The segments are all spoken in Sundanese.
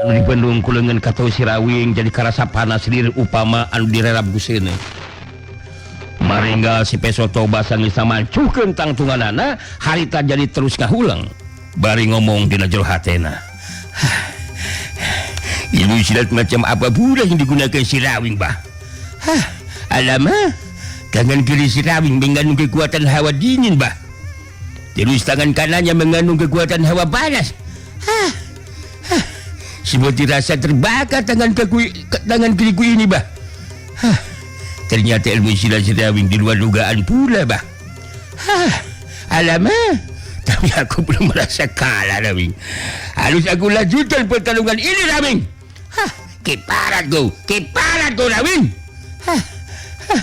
Nu dibendung ku leungeun katuhu si Rawing jadi karasa panas lir upama anu direrab ku seuneu. Maringgal si Peso Toba sanggeus mancuhkeun tangtunganana, harita jadi terus ngahuleng bari ngomong dina jero hatena. Ilmu silat macam apa pula yang digunakan si Rawing, bah? Hah, alamak, tangan kiri si Rawing mengandung kekuatan hawa dingin, bah. Terus tangan kanannya mengandung kekuatan hawa panas. Hah, hah, seperti rasa terbakar tangan kiriku ini, bah. Hah, ternyata ilmu silat si Rawing di luar dugaan pula, bah. Hah, alamak, tapi aku belum merasa kalah, Rawing. Harus aku lanjutkan pertarungan ini, Rawing. Hah, keparat kau, keparat kau, Rawing. Hah, hah.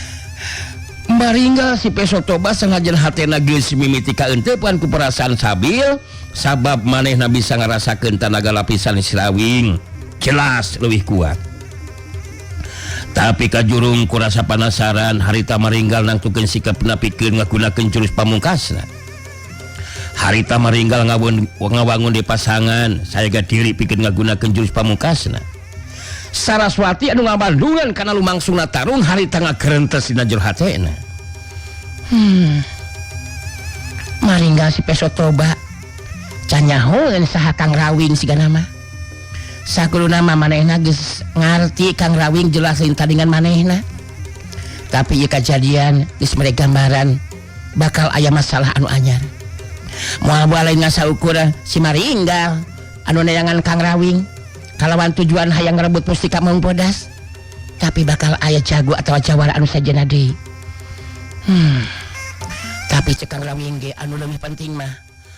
Maringgal si Peso Toba sengaja hatena geus mimiti kaeuntepan ku perasaan sabil, sabab manehna bisa ngarasakeun tanaga lapisan si Rawing jelas leuwih kuat. Tapi kajurung ku rasa panasaran, harita maringgal nangtukeun sikap pikeun ngagunakeun jurus pamungkasna. Harita maringgal ngawangun di pasangan sayaga diri pikeun ngagunakeun jurus pamungkasna. Saraswati anu ngabandungan kana lumangsungna tarung harita ngagerentes dina jero hatena. Maringgal si Peso Toba can nyahoeun saha Kang Rawing sigana mah. Sakuluna mah manehna geus ngarti Kang Rawing jelas lain tandingan manehna. Tapi ieu kajadian geus mere gambaran bakal aya masalah anu anyar. Moal lain ngasaukur si Maringgal anu neangan Kang Rawing kalawan tujuan hayang ngerebut mustika Maung Bodas. Tapi bakal aya jago atau jawara anu sajena deui. Tapi cek Kang Rawing ge, anu leuwih penting mah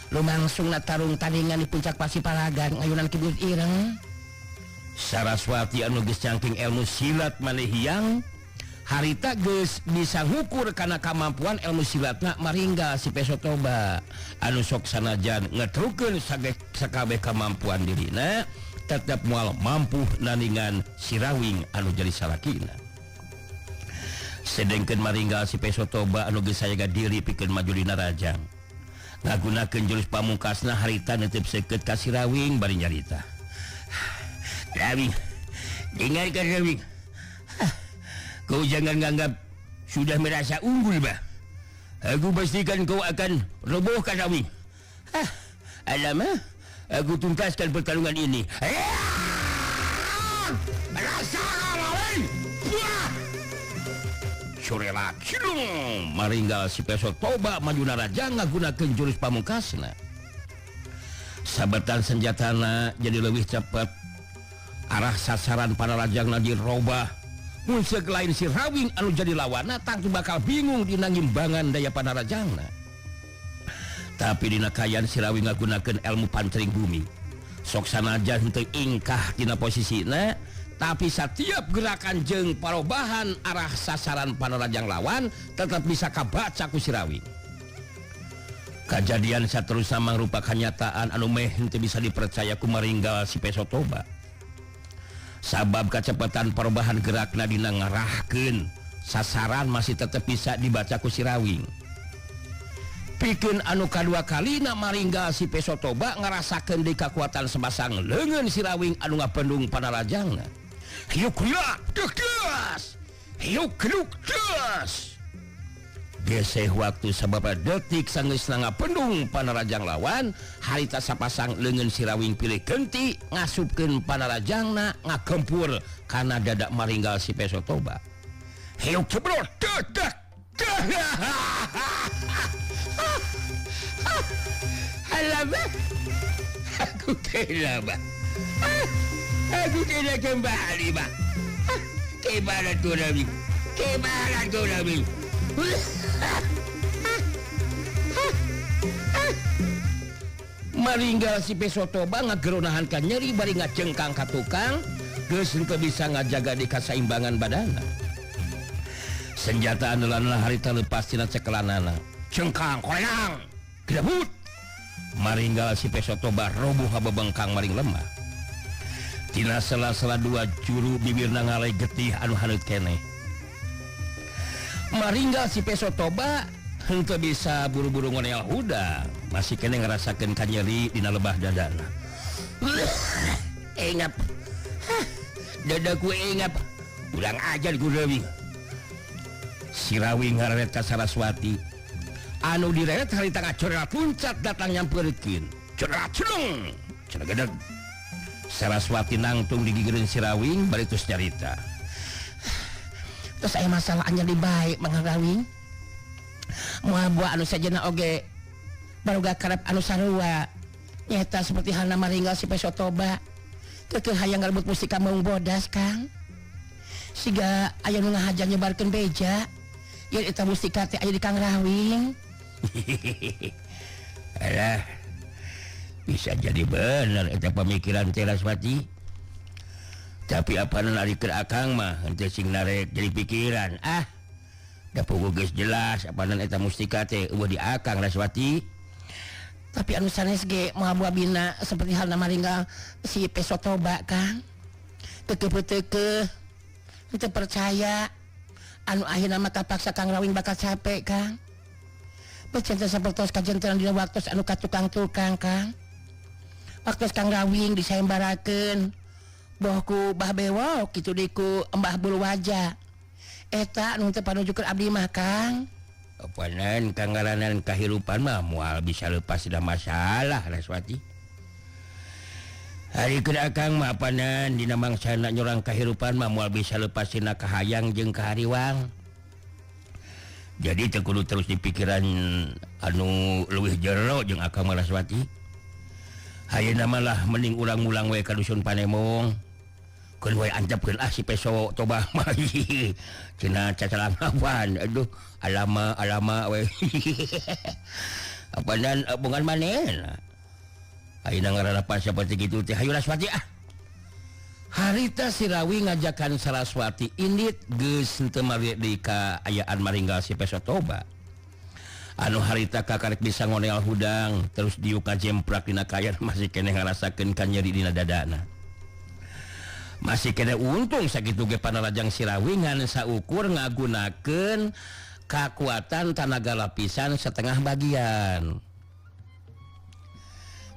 lumangsungna tarung tandingan di puncak Pasi Palagan ngayunan Ki Buyut Ireng. Saraswati anu geus cangking ilmu silat maneh hiang harita geus bisa ngukur kana kemampuan ilmu silatna maringgal si Peso Toba anu sok sanajan ngetrukeun sakabeh kemampuan dirina tetep moal mampu nandingan si Rawing anu jadi salakina. Sedengkeun maringgal si Peso Toba anu geus sayaga diri pikeun maju dina rajang ngagunakeun jurus pamungkasna, harita netep seukeut ka si Rawing bari nyarita. Rawing, dengarkan, Rawing. Hah, kau jangan nganggap sudah merasa unggul, bah. Aku pastikan kau akan robohkan, Rawing. Hah, alamak, aku tuntaskan pertarungan ini. Rasa, Rawing. Wah! Sorela cilung, maringgal si Peso Toba maju narajang ngagunakeun jurus pamungkasna. Sabetan senjatana jadi lebih cepat, arah sasaran panarajangna dirobah. Mun seuk lain si Rawing anu jadi lawana, tangtu bakal bingung dina ngimbangan daya panarajangna. Tapi dina kaayaan si Rawing ngagunakeun ilmu pancering bumi, sok sanajan henteu ingkah dina posisina, tapi setiap gerakan jeung parobahan arah sasaran panarajang lawan tetap bisa kabaca ku si Rawing. Kajadian saterusna mangrupa kenyataan anu meh henteu bisa dipercaya ku maringgal si Peso Toba, sabab kecepatan perubahan gerakna dina ngarahkeun sasaran masih tetap bisa dibaca ku si Rawing. Pikeun anu kadua kalina, maringgal si Peso Toba ngarasakeun di kekuatan sepasang leungeun si Rawing anu ngapendung panarajangna. Hiuk kriak das, hiuk kriuk das. Geseh waktu sababaraha detik sanggeus ngapendung panarajang lawan, harita sapasang leungeun si Rawing pilih genti ngasupkeun panarajangna ngagempur kana dada maringgal si Peso Toba. Hiuk cebrot dedak. Alamak, aku kena, bah. Aku kena kembali, bah. Kebaran kau, Rawing, kebaran kau, Rawing. Maringgal si Peso Toba ngageronahan ka nyeri bari ngacengkang ka tukang, geus henteu bisa ngajaga di kasaimbangan badana. Senjata andalanna harita lepas tina cekelanana. Cengkang koreang gedebut, maringgal si Peso Toba roboh habebengkang maring lemah. Tina sela-sela dua juru bibirna ngalai getih anu haneut keneh. Maringgal si Peso Toba henteu bisa buru-buru ngonel hudang, masih keneh ngerasakeun kanyeri dina lebah dadana. Engap. Dadaku engap. Urang ajar ku Rawing. Si Rawing ngareret ka Saraswati. Anu direret harita ngacorelat luncat datang nyamperkeun. Corelat celung. Cenah gedeg. Saraswati nangtung digigireun si Rawing bari terus nyarita. Terus aya masalah anyar di bae Mang Rawing. Moal buah anu sajena oge baruga karep anu sarua. Nyata seperti halna maringgal si Peso Toba. Keukeuh hayang ngarebut mustika Maung Bodas, Kang. Siga aya nu ngahaja nyebarkeun beja. Yen eta mustika teh aya di Kang Rawing. Alah. Bisa jadi bener eta pemikiran teh Raswati. Tapi apa nu narikeun akang mah henteu sing narek jadi pikiran. Ah. Da puguh geus jelas apanan eta mustika teh eueuh di akang Raswati. Tapi anu sanes ge moal buah bina seperti halna maringgal si Peso Toba, Kang. Teu teu percaya anu akhirna mah kapaksa Kang Rawing bakal capek, Kang. Becinta sapertos kajentenan dina waktos anu katukang-tukang, Kang. Waktos Kang Rawing disayembarakeun boh ku Bah Bewok kitu deui ku Embah Bulu Waja. Eta nu teu panujukeun abdi mah, Kang. Apanan kang ngaranan kahirupan mah moal bisa lepas dina masalah Raswati. Hari keur akang mah apanan dina mangsana nyorang kahirupan mah moal bisa lepas dina kahayang jeung kahariwang. Jadi teu kudu terus dipikiran anu leuwih jero jeung akang mah Raswati. Ayeuna mah lah mending urang-ulang we ka dusun Panemong. Keun we antepkeun ah si Peso Toba mah. Cenah cacalangapan. Aduh, alama alama we. Apanan bongan manehna. Ayeuna ngaranna saperti kitu teh hayu Raswati ah. Harita si Rawi ngajakan Saraswati indit geus henteu mari deui ka ayaan maringgal si Peso Toba. Anu harita kakarek bisa ngonel hudang terus diuk kajemprak dina kayan masih keneh ngarasakeun kanyeri dina dadana. Masih kene untung sakitu ge panarajang si Rawi ngan saukur ngagunakeun kakuatan tanaga lapisan setengah bagian.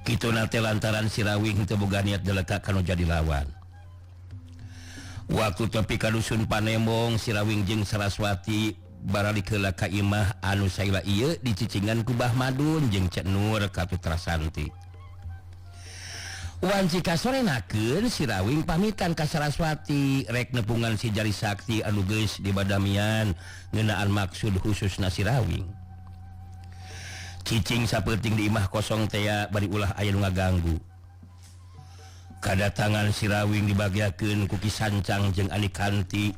Kituna teh lantaran si Rawi henteu boga niat deleka kanu jadi lawan. Waktu tepi ka dusun Panembong si Rawing jeung Saraswati baralik heula ka imah anu saila ieu dicicingan ku Bah Madun jeung Cek Nur ka Trasanti. Wanci kasorenakeun si Rawing pamitan ka Saraswati rek nepungan si Jari Sakti anu geus di badamian ngeunaan maksud khususna si Rawing. Cicing sapeuting di imah kosong tea bari ulah aya nu ngaganggu. Kadatangan si Rawing dibagiakeun ku Ki Sancang jeung Anikanti.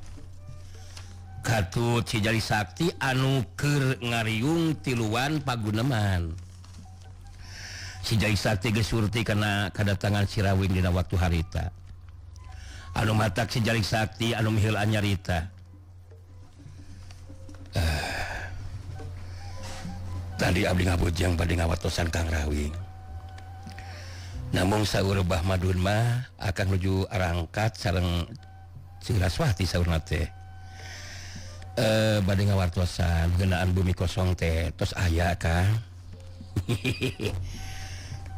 Katut si Jari Sakti anu keur ngariung tiluan paguneman. Si Jari Sakti geus surti kana kadatangan si Rawing dina waktu harita. Anu matak si Jari Sakti anu miheulaan nyarita. Tadi abdi ngabujang bade ngawatosan Kang Rawing. Namung saur Bah Madun mah akan nuju arangkat sareng Saraswati saurna teh. Bade ngawartosan ngeunaan bumi kosong teh tos aya Kang.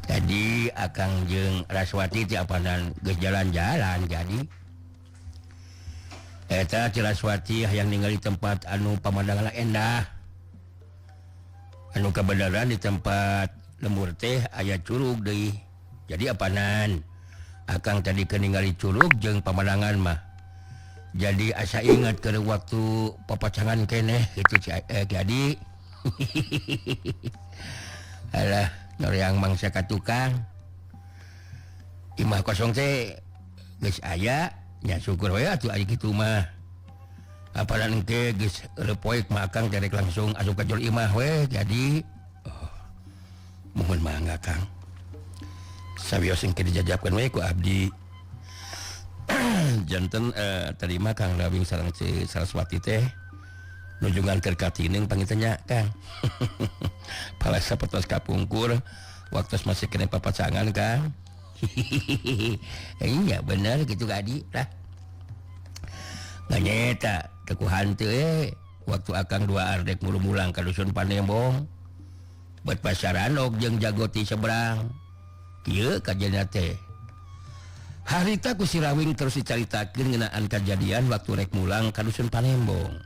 Tadi akang jeung Raswati teh apanan geus jalan-jalan jadi eta Raswati hayang ningali tempat anu pamandangan endah. Anu kabeneran di tempat lembur teh aya curug deui. Jadi apanan akang tadi keur ningali curug jeung pamandangan mah. Jadi asa ingat ke waktu papacangan keneh gitu jadi. Alah nyoreang mangsa ka tukang. Imah kosong teh geus aya nya syukur we atuh aya kitu mah. Apanan engke geus reupoek mah akang teh rek langsung asup ka jero imah we jadi. Oh, mohon mangga Kang. Sawios engke dijajabkeun we ku abdi. Janten terima Kang Rawing sareng si Saraswati teh nuju nganter ka Tineng panginten nya Kang. Palasa sapertos kapungkur waktu masih kena papacangan Kang. Iya bener gitu Adi lah. Banyeta teu ku hanteu waktu akang dua ardek mulu-mulang ka dusun Panembong. Buat pasaranok jeung jagoti seberang. Kieu kajadian teh. Harita ku si Rawing terus dicaritakeun ngeunaan kajadian waktu rek mulang ka dusun Panembong.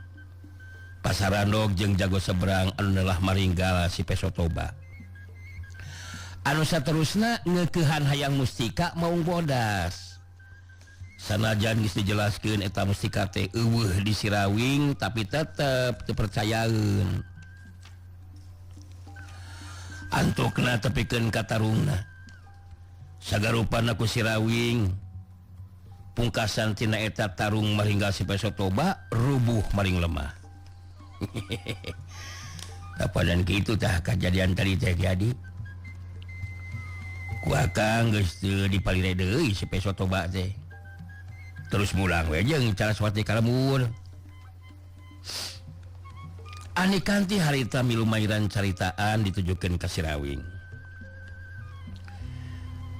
Pasarandog jeung jago seberang anu neulah maringgal si Peso Toba. Anu saterusna ngeukehan hayang mustika maung bodas. Sanajan geus dijelaskeun eta mustika teh eueuh di si Rawing tapi tetep teu percayaeun. Antukna tepikeun ka tarungna. Sagarupana ku si Rawing pungkasan tina eta tarung maringgal si Peso Toba rubuh maring lemah. Kapadan kitu tah kajadian tadi teh jadi. Ku akang geus teu dipalire deui si Peso Toba teh. Terus mulang we jeung Saraswati ka lembur. Anikanti harita milumairan caritaan ditujukeun ka si Rawing.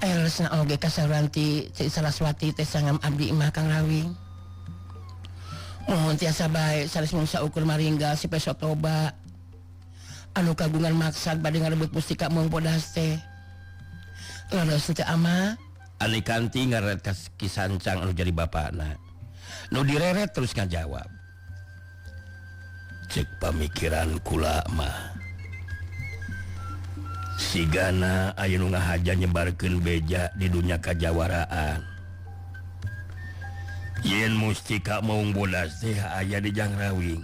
Leresna oge kasauranti Ceu Saraswati teh sangam abdi mah Kang Rawing. Mohon tiasa bae sanes mung saukur maringgal si Peso Toba. Anu kagungan maksad bade ngarebut mustika Maung Bodas teh. Leres teh ama. Anikanti ngareret ka Ki Sancang anu jadi bapana. Nu direret terus ngajawab. Cek pamikiran kula mah. Sigana aya nu ngahaja nyebarkeun beja di dunya kajawaraan. Yen mustika Maung Bodas teh aya di Jang Rawing.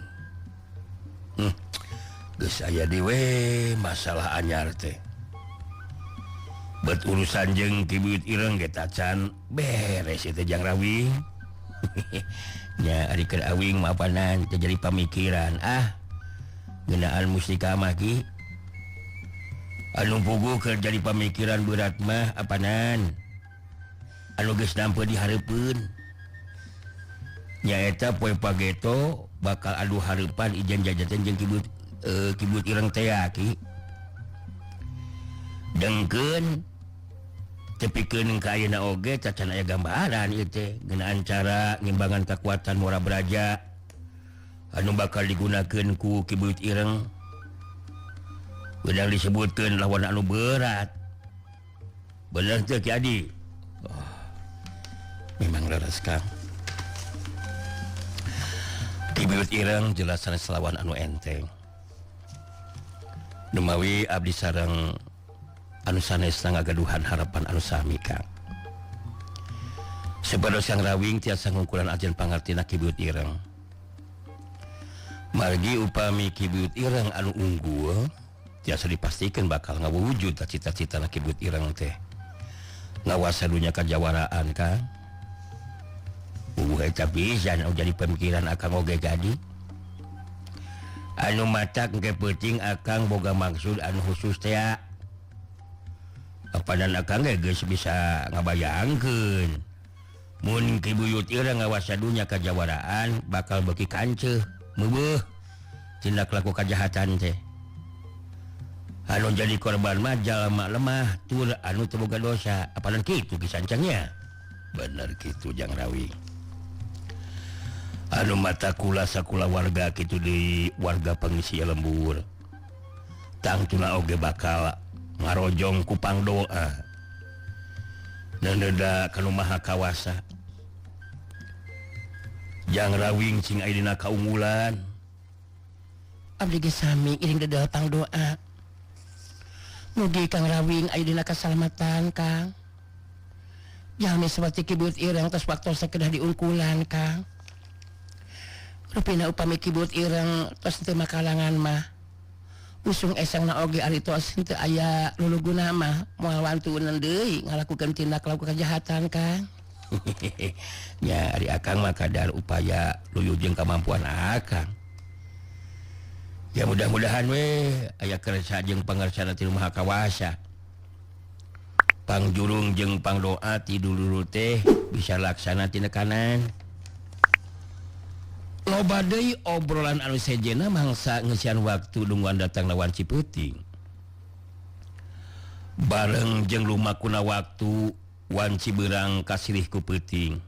Geus aya di we masalah anyar teh. Bet urusan jeung Ki Buyut Ireng ge tacan beres ieu teh Jang Rawing. Nya ari keur awing mah apanan teu jadi pamikiran ah. Ngeunaan mustika mah ki. Anu puguh keur jadi pamikiran berat mah apanan. Anu geus nampa di hareupeun. Nyaeta poe pageto bakal adu hareupan ijen jajaten jeung Ki Buyut Ireng teh ki. Dengkeun tepikeun ka ayeuna oge cacan aya gambaran ieu teh ngeunaan cara ngimbangan kakuatan Mora Braja anu bakal digunakeun ku Ki Buyut Ireng. Beunang disebutkeun lawan anu berat. Bener teu Ki Adi? Oh, memang leres Kang. Ki Buyut Ireng jelas sanes lawan anu enteng. Numawi abdi sareng anu sanes ngagaduhan harapan anu sami Kang. Supados Kang Rawing tiasa ngungkulan ajen pangartina Ki Buyut Ireng. Margi upami Ki Buyut Ireng anu unggul tiasa dipastikan bakal ngawujud cita-cita Ki Buyut Ireng teh. Ngawasa dunya kajawaraan Kang. Eta pisan anu jadi pemikiran akang oge gadi. Anu matak engke peuting akang boga maksud anu khusus teh. Apanan akang ge geus bisa ngabayangkeun. Mun Ki Buyut Ireng ngawasa dunya kajawaraan bakal beuki kanceuh meuweuh tindak laku kajahatan teh. Anu jadi korban mah jalma lemah tur anu teu boga dosa. Apanan kitu Ki Sancangnya? Bener kitu Jang Rawing. Anu mata kula sakula warga kitu di warga pengisi lembur. Tangtuna oge bakal ngarojong ku pangdoa. Neundeuna ka nu maha kawasa. Jang Rawing cing aya dina kaunggulan. Abdi ge sami iring dedel pangdoa. Mugi Kang Rawing aya dina kasalamatan Kang. Jalmi saperti Ki Buyut Ireng tos waktosna kedah diungkulan Kang. Rupina upami Ki Buyut Ireng tos teu makalangan mah. Usung esangna oge ari tos teu aya luluguna mah moal wantunan deui ngalakukeun tindak laku kajahatan Kang. Nya ari akang mah kadar upaya luyu jeung kamampuan akang. Ya mudah-mudahan we aya kersa jeung pangarsana ti Maha Kawasa. Pangjurung jeung pangdoa ti dulur teh bisa laksana tina kanan. Loba deui obrolan anu sejenna mangsa ngeusian waktu nungguan datang lawan Cipeuting. Bareng jeung lumakuna waktu wanci beurang kasilih ku peuting.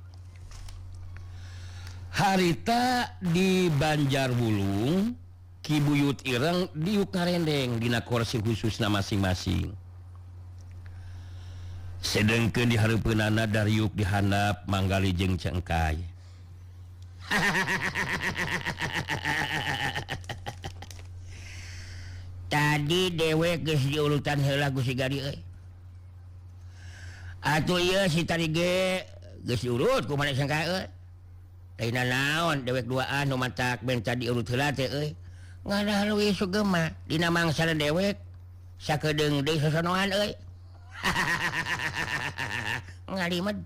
Harita di Banjar Wulung Ki Buyut Ireng diuk ngarendeng dina kursi khususna masing-masing. Sedengkeun di hareupeunana dariuk di handap Manggali jeung Cengkai. Tadi dewek geus diurutan heula ku si Gali euy. Atuh ieu si tadi ge geus diurut ku maneh Cengkai euy. Lain naon dewek duaan nu matak benta diurut heula teh euy. Ngalah leuwih sugema dina mangsana dewek sakedeung deui sosonoan euy. Ngalimed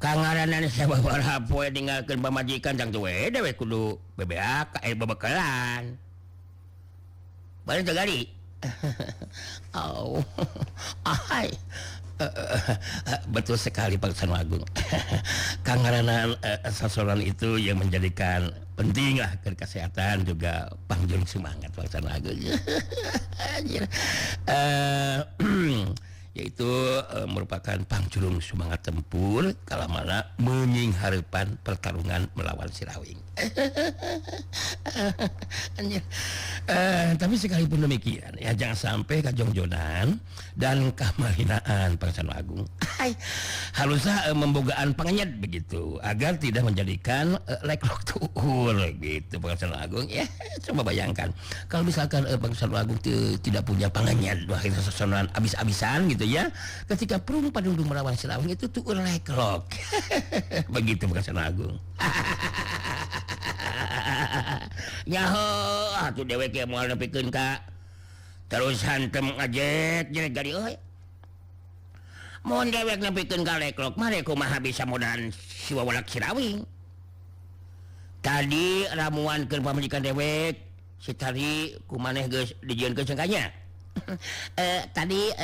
kangaranan sababaraha poe ninggalkeun pamajikan tangtu we dewek kudu bebeak bebekelan. Balik teh Gali. Oh, ahai. Betul sekali Pak Sanu Agung. Kangaranan sasoran itu yang menjadikan penting lah ke kesehatan juga pangjung semangat Pak Sanu Agung. Yaitu merupakan pangjurung semangat tempur kala mana menying harapan pertarungan melawan Sirawing. Tapi sekalipun demikian ya jangan sampai kajongjonan dan kamahinaan Pak Sanu Agung. Harusnya membogaan pengenyet begitu agar tidak menjadikan leklok tuur gitu Pak Sanu Agung ya. Coba bayangkan kalau misalkan Pak Sanu Agung tidak punya pengenyet wah itu sesonoan abis-abisan gitu ya, ketika prung padundung melawan Sirawing itu tuur leklok. Begitu Pak Sanu Agung. Nyaho atuh dewek ge moal nepikeun ka terus hantem ngajek jelek gali euy. Mun dewek nepikeun ka leklok mah rek kumaha bisa modal si wawalak Sirawing. Tadi ramuan keur pamajikan dewek si tari kumaneh geus dijieunkeun sangkanya. Tadi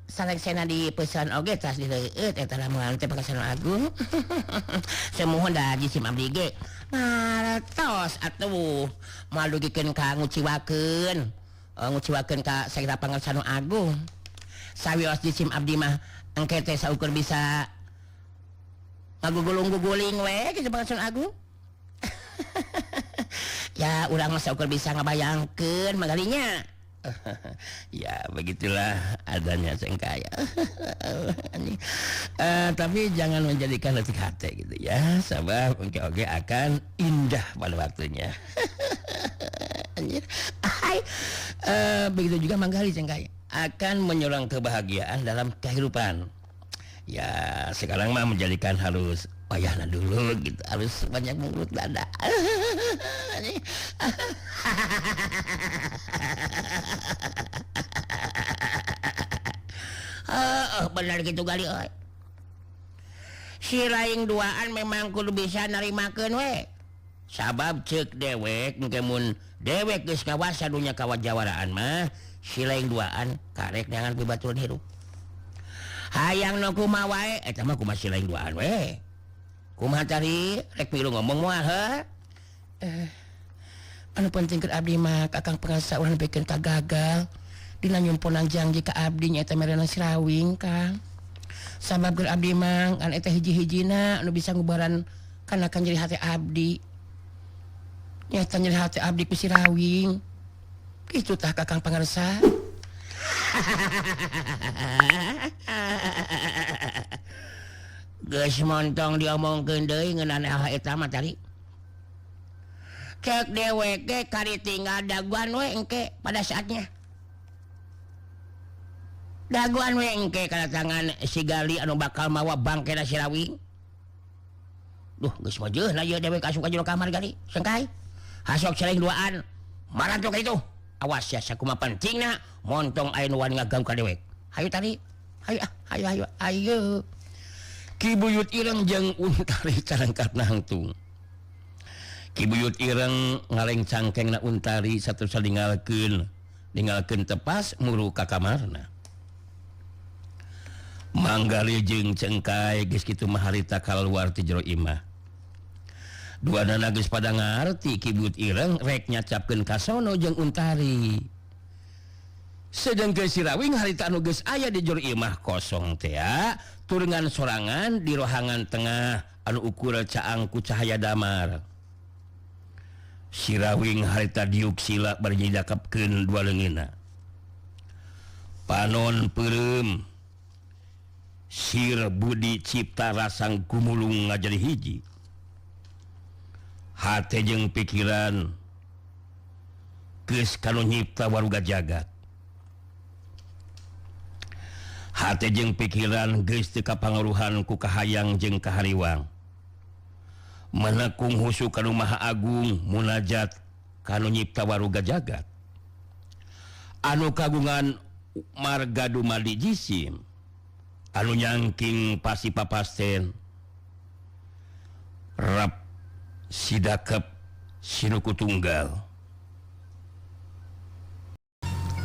salengsena di pesan oge tas dileueut eta ramuan teh Pak Sanu Agung. Semuhun da jisim abdi ge. Martos atuh moal dugikeun ka nguciwakeun. Nguciwakeun ka Sekda Pangersanu Agung. Sawios jisim abdi mah engke teh saukur bisa ngagugulung-guguling we kitu Pangersanu Agung. Ya urang mah saukur bisa ngabayangkeun magalinya. Ya begitulah adanya Cengkai. Tapi jangan menjadikan letih hati gitu ya, sebab oke akan indah pada waktunya. Anjir. Begitu juga Manggali Cengkai akan menyorang kebahagiaan dalam kehidupan. Ya sekarang mah menjadikan harus wayahna dulu gitu, harus banyak mulut dada. Benar gitu Gali euy. Si laing duaan memang kudu bisa narimakeun we. Sabab ceuk dewek engke mun dewek geus kawasa dunya kawajawaraan mah si laing duaan karek neangan pibaturan hirup. Hayang nu kumaha wae eta mah kumaha si laing duaan we. Kumaha tadi rek pilu ngomong moal heuh. Anu penting keur abdi mah Kakang Pangarsa urang nepikeun ka gagal dina nyumponan janji ka abdi nyaeta merenan Sirawing Kang. Sabab keur abdi mah ngan eta hiji-hijina anu bisa ngubaran kana kan nyeri hate abdi. Nyaeta nyeri hate abdi ku Sirawing. Kitu tah Kakang Pangarsa. Geus montong diomongkeun deui ngeunaan eta mah tadi. Cek dewek ge kari tinggal daguan we engke pada saatnya. Daguan we engke kadatangan si Gali anu bakal mawa bangkena Sirawing. Duh geus majeuna ieu dewek asup ka jero kamar Gali. Sengkai. Hasok seleng duaan. Marantok ka itu. Awas ya sakumaha pentingna montong aya nu wani ngaganggu ka dewek. Hayu tadi. Hayu ah, hayu hayu ayo. Ki Buyut Ireng jeung Untari carangkat nangtung. Ki Buyut Ireng ngaleng cangkengna Untari saterusna ninggalkeun, ninggalkeun tepas muru ka kamarna. Manggali jeung Cengkai geus kitu mah harita kaluar ti jero imah. Duanana geus pada ngarti Ki Buyut Ireng rek nyacapkeun ka sono jeung Untari. Sedengkeun Sirawing harita anu geus aya di jero imah kosong teh turengan sorangan di rohangan tengah anu ukur caang ku cahaya damar. Sirawing harita diuk sila bari nyidakepkeun dua leungeunna. Panon peureum. Sir Budi Cipta Rasang gumulung ngajadi hiji. Hate jeung pikiran geus kanu nyipta waruga jagat. Hate jeung pikiran geus teu kapangaruhan ku kahayang jeung kahariwang. Menekung husu kanu Maha Agung munajat kanu nyipta waruga jagat. Anu kagungan marga dumadi jisim. Anu nyangking pasti papasten rap sidakep sinuku tunggal.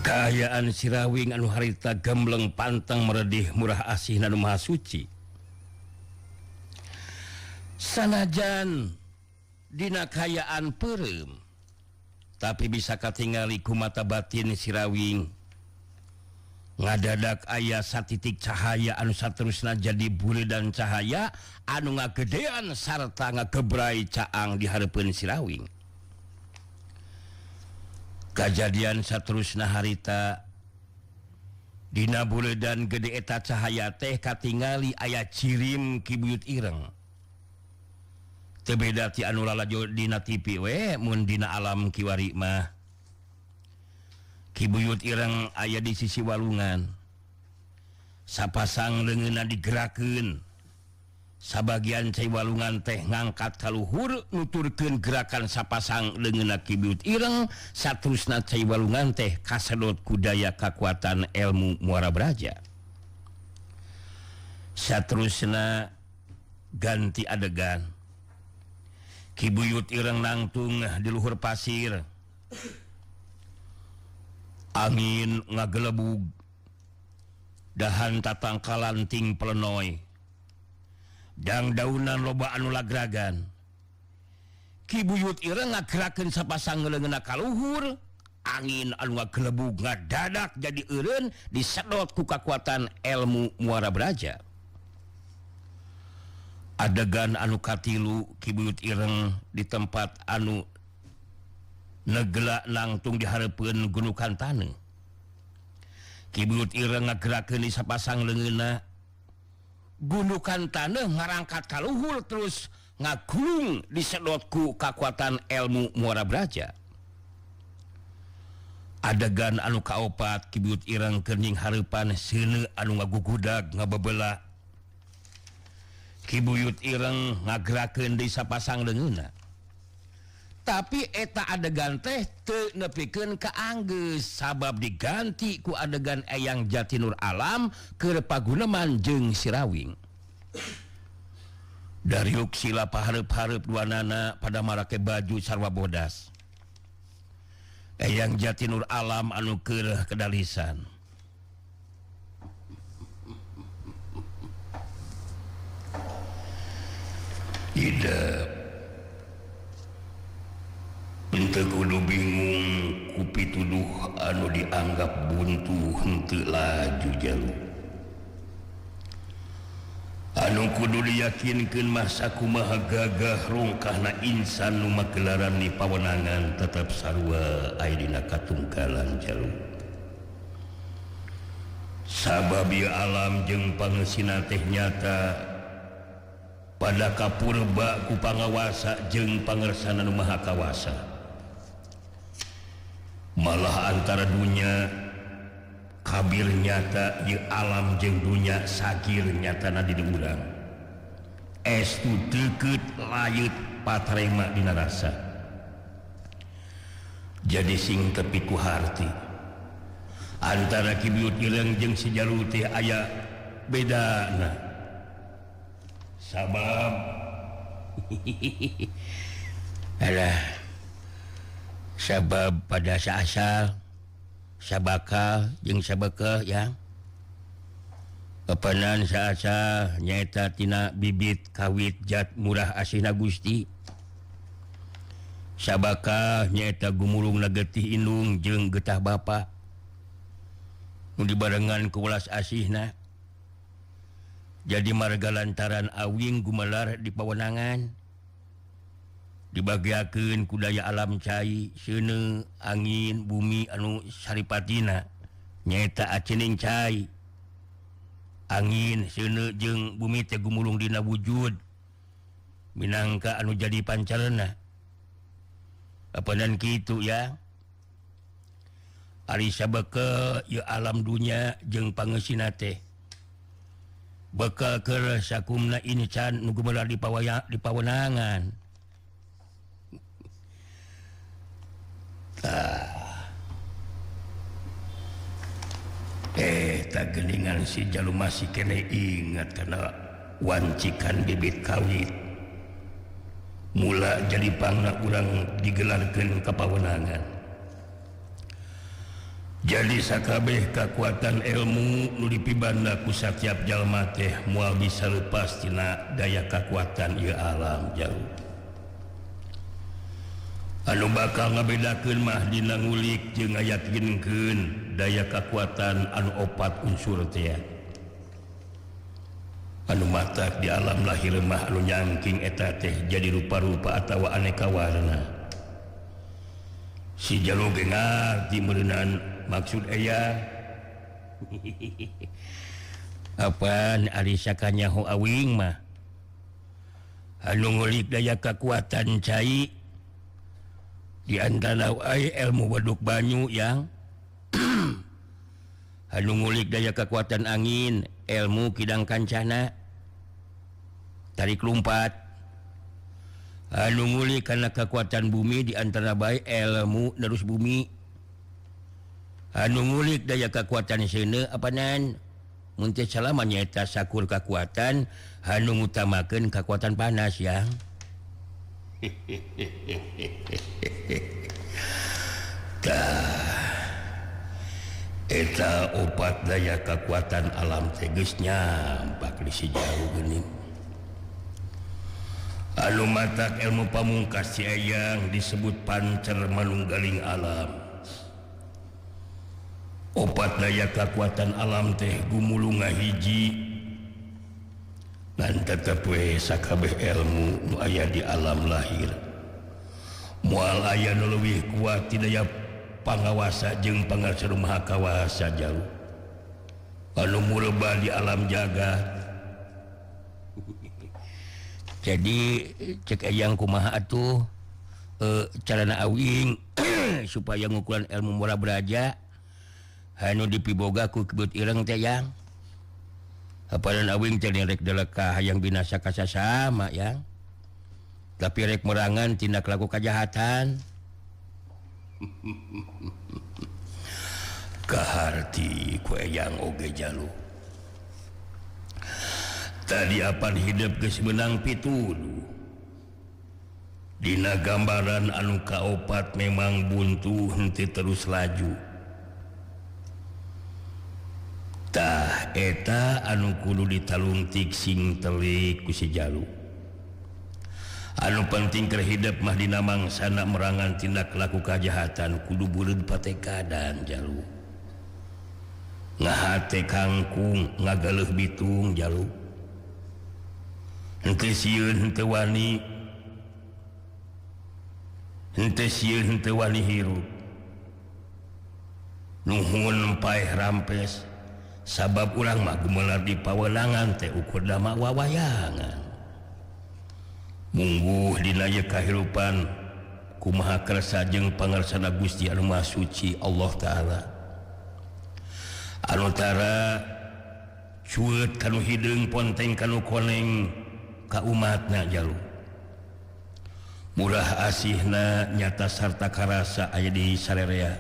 Kaayaan Sirawing anu harita gembleng pantang meredih murah asih anu maha suci. Sanajan dina kaayaan peureum, tapi bisa katingali ku mata batin Sirawing. Ngadadak aya satitik cahaya anu saterusna jadi buledan cahaya anu ngagedean sarta ngagebrai caang di hareupeun Sirawing. Kajadian saterusna harita dina buledan gede eta cahaya teh katingali aya cirim Ki Buyut Ireng. Teu beda ti anu lalajo dina TV we mun dina alam kiwari mah. Ki Buyut Ireng aya di sisi walungan. Sapasang leungeunna digerakeun. Sabagian cai walungan teh ngangkat ka luhur nuturkeun gerakan sapasang leungeunna Ki Buyut Ireng, saterusna cai walungan teh kasedot ku daya kakuatan ilmu Muara Braja. Saterusna ganti adegan. Ki Buyut Ireng nangtung di luhur pasir. Angin ngagelebug, dahan tatangkalan ting plenoy, dang daunan loba anu lagragan. Ki Buyut Ireng ngagerakeun sapasang leungeunna ka luhur, angin anu ngagelebug ngadadak jadi eureun disedot ku kakuatan ilmu Muara Braja. Adegan anu katilu Ki Buyut Ireng di tempat anu negela nangtung di hareupeun gunukan taneuh. Ki Buyut Ireng ngagerakeun di sapasang leungeunna, gundukan taneuh ngarangkat ka luhur terus ngagulung disedot ku kakuatan ilmu Muara Braja. Adegan anu kaopat Ki Buyut Ireng keur nying hareupan seuneu anu ngagugudag ngabebela. Ki Buyut Ireng ngagerakeun di sapasang leungeunna. Tapi eta adegan teh teu nepikeun ka anggeus sabab diganti ku adegan Eyang Jatinur Alam keur paguneman jeung Sirawing. Dariuk sila pahareup-hareup duanana pada marake baju sarwa bodas. Eyang Jatinur Alam anu keur kedalisan. Tidak henteu kudu bingung ku pituduh anu dianggap buntu henteu laju jalu. Anu kudu diyakinkeun mah sakumaha gagah rungkahna insan nu magelaran ni pawenangan tetep sarua aya dina katungkalan jalu. Sabab ieu alam jeung pangeusina teh nyata pada kapurba ku pangawasa jeung pangersana nu maha kawasa. Malah antara dunya kabir nyata ieu alam jeung dunya sagir nyatana di urang. Estu deukeut layut patrema dina rasa. Jadi sing tepi ku harti. Antara Ki Buyut Ireng jeung si Jalu teh aya bedana. Sabab alah sabab pada asal sabaka jeung sabakah yang kepanan saasa nyaeta tina bibit kawit jat murah asihna Gusti. Sabaka nyaeta gumulung getih indung jeung getah bapa nu dibarengan ku welas asihna. Jadi marga lantaran awing gumelar di pawenangan dibagiakeun ku daya alam cai seuneu angin bumi anu saripatina nyaeta acening cai. Angin seuneu jeung bumi teh gumulung dina wujud minangka anu jadi pancarna. Apanan kitu ya. Ari sabeke ieu alam dunya jeung pangeusina teh bekal keur sakumna incan nu gumelar di pawaya di pawenangan. Tak geningan si jalu masih kene ingat karena wancikan bibit kawit mula jadi pangna urang digelarkeun ka pawenangan. Jadi sakabeh kakuatan ilmu nu dipibanda ku satiap jalma teh moal bisa lepas tina daya kakuatan ieu alam jauh. Anu bakal ngabedakeun mah dina ngulik jeung ngayakinkeun daya kakuatan anu opat unsur teh. Anu matak di alam lahir mah anu nyangking eta teh jadi rupa-rupa atawa aneka warna. Si jalu ge ngarti meureunan maksud aya. Apaan ari sakanyaho awing mah anu ngulik daya kakuatan cai di antara wae ilmu waduk banyu yang anu ngulik daya kekuatan angin ilmu kidang kancana tarik lumpat, anu ngulik karena kekuatan bumi di antara bae ilmu nerus bumi, anu ngulik daya kekuatan seuneu apanan mun teu salah mah nyaeta sakur kekuatan anu ngutamakeun kekuatan panas yang. Tah eta opat daya kekuatan alam teh geus nyampak di si jauh geuning. Anu matak ilmu pamungkas si Eyang disebut pancer manunggaling alam. Opat daya kekuatan alam teh gumulung ngahiji dan tetep we sakabeh ilmu nu aya di alam lahir. Moal aya nu leuwih kuat ti daya pangawasa jeung pangarsa Maha Kawasa jauh. Anu muleba di alam jagat. Jadi cek Eyang kumaha atuh carana awing supaya ngukuran ilmu murah beraja anu dipiboga ku kebut ireng teh yang. Apanan awing teh rek delekah hayang binasa kasasama yang. Tapi rek merangan tindak laku kajahatan. Kaharti ku Eyang oge jalu. Tadi apan hidup geus meunang pituduh. Dina gambaran anu kaopat memang buntu henteu terus laju. Tah eta anu kudu ditalungtik sing telik ku si jalu. Anu penting keur hidup mah dina mangsana merangan tindak laku kajahatan kudu buleud patekadan jalu. Ngahate kangkung ngagaleuh bitung jalu. Henteu sieun henteu wani. Henteu sieun henteu wani hirup. Nuhun paeh rampes sabab urang mah gumelar di pawelangan teh ukur dama wawayangan. Mungguh dina ieu kahirupan kumaha kersa jeung pangarsana Gusti anu Maha Suci Allah Ta'ala. Anu tara cueut kanu hideung ponteng kanu koneng ka umatna jalu. Murah asihna nyata sarta karasa aya di sarerea.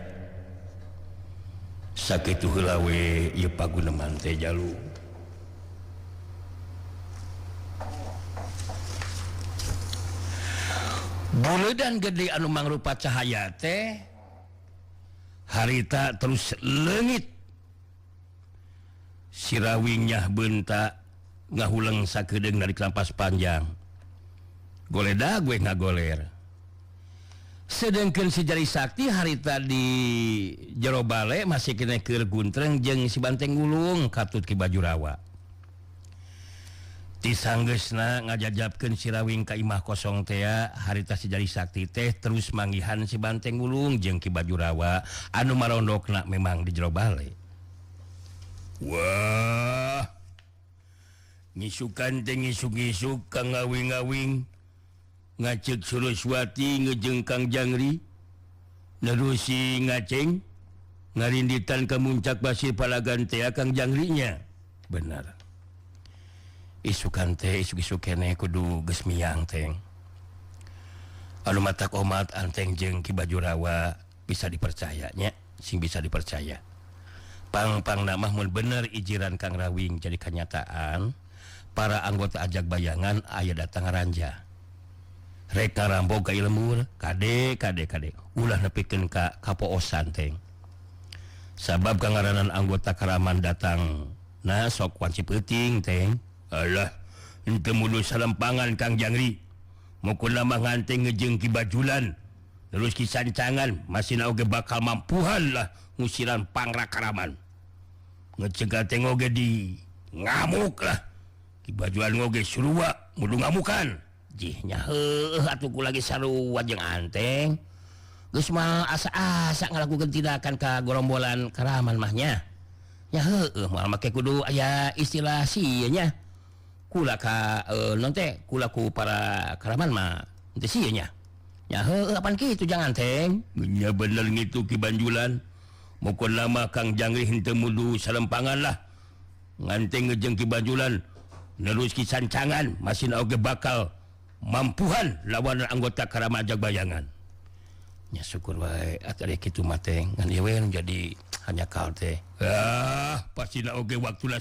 Sakitu heula we ieu paguneman teh jalu. Buledan gede anu mangrupa cahaya teh harita terus leungit. Sirawing nyah beunta ngahuleng sakedeung dari lampas panjang. Goledag we ngagoler. Sedengkeun si Jari Sakti harita di jero bale masih kena keur guntreng jeung si Banteng Gulung katut Ki Bajurawa. Ti sanggeusna ngajajabkeun si Rawing ka imah kosong tea harita si Jari Sakti teh terus manggihan si Banteng Gulung jeung Ki Bajurawa anu marondokna memang di jero bale. Wah. Ngisukan teh ngisuk-ngisuk Kang Ngawing-ngawing ngacek Suraswati ngejeng Kang Jangri nerusi ngaceng ngarinditan ke muncak pasir palagan teh Kang Jangrinya. Benar. Isukan teh isuk-isuk keneh kudu geus miang teh. Anu matak omat anteng jeung Ki Bajurawa bisa dipercaya nya, sing bisa dipercaya. Pang-pang mah mun bener ijiran Kang Rawing jadi kenyataan, para anggota ajak bayangan aya datang ranja. Rek rampok ka lembur, kade kade kade ulah nepikeun ka kapoosan teh. Sabab kangaranan anggota Karaman datang nah sok wanci peuting teh. Alah, henteu mudu salempangan Kang Jangri. Mukul mah nganteng ngejeng Ki Bajulan. Terus ki sancangan masih oge bakal mampuhan lah ngusiran pangra Karaman. Ngecegah teh oge di ngamuk lah. Ki Bajulan oge surua mudu ngamukan. Jih nya heueuh atuh ku lagi sarua jeung anteng. Geus mah asa-asa ngalakukeun tindakan ka gorombolan Karaman mah nya. Nya heueuh moal make kudu aya istilah sieun nya. Kula ka non teh kula ku para Karaman mah teu sieun nya. Ya heueuh apan kitu jangan teng. Nya bener ngitu Ki Banjulan. Mukul lama Kang Jangri henteu mudu salempangan lah. Nganteng ngejeng Ki Banjulan nerus ki sancangan masih oge bakal mampuhan lawan anggota Karaman Jag Bayangan. Nya syukur wae atuh kitu mah teh ngan ieu we jadi hanya kal teh. Ah, pastina oge waktuna.